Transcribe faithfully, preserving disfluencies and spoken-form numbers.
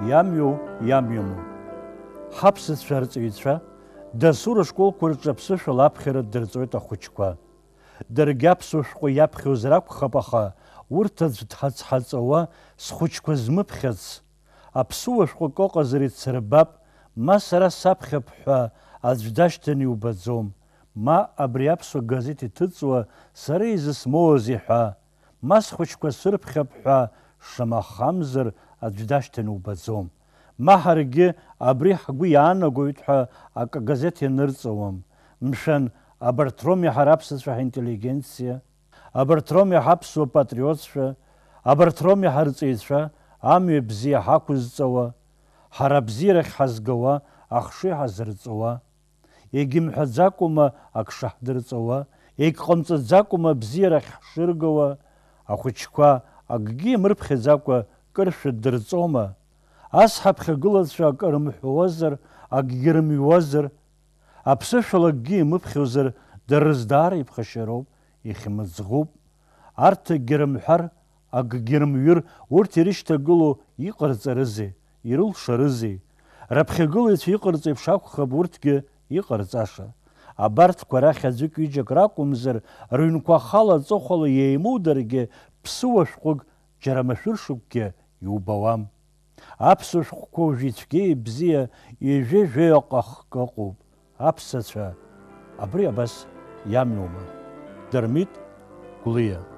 Иамҩоу, иамҩаму. Ҳаԥсацәа арҵаҩцәа дасу рышколқәа рҿы аԥсышәала аԥхьара дырҵоит ахәыҷқәа. Даргьы аԥсуа шәҟәы иаԥхьозар акәхап, аха урҭ аӡә дҳацҳаҵауа, схәыҷқәа змыԥхьац, аԥсуа шәҟәы акы ыҟазар ицырбап, ма сара саԥхьап ҳәа аӡә дашьҭан иубаӡом, ма абри аԥсуа газеҭ иҭыҵуа сара изысмоузеи ҳәа, ма схәыҷқәа сырԥхьап ҳәа шамахамзар аӡә дашьҭан иубаӡом, ма ҳаргьы абри ҳгәы иаанагоит ҳәа акы агазеҭ ианырҵауам. Мшәан, абарҭ роуми ҳара аԥсацәа ҳинтеллигенциа? Абарҭ роуми ҳаԥсуа патриотцәа? Абарҭ роуми ҳарҵаҩцәа, амҩа бзиа ҳақәызҵауа, ҳара абзиарахь ҳазгауа, ахшыҩ ҳазырҵауа? Егьымҳәаӡакәума ак шаҳдырҵауа, егьҟамҵаӡакәума абзиарахь ҳшыргауа? Ахәыҷқәа акгьы имырԥхьаӡакәа кыр шәыддырҵома? Ас ҳаԥхьагылацәа акы рымҳәозар, акгьы рымҩуазар? Аԥсышәала акгьы имыԥхьозар, дара рыздаара иԥхашьароуп, ихьымӡӷуп. Арҭ акгьы рымҳәар, акгьы рымҩыр, урҭ ирышьҭагылоу иҟарҵарызеи, ирылшарызеи? Раԥхьагылаҩцәа иҟарҵо еиԥш акәхап урҭгьы иҟарҵаша. Абарҭқәа рахь аӡәык-ҩыџьак ракәымзар, рыҩнқәа ахала аҵыхәала иеимударгьы, ԥсыуа шәҟәык џьара машәыршықәкгьы иубауам. Аԥсуа шәҟәқәа уажә ицәгьеи ибзиа ҩажәеи жәаҩа ҟахк ыҟоуп. Аԥсацәа, абри абас иамҩоума? Дырмит Гәлиа.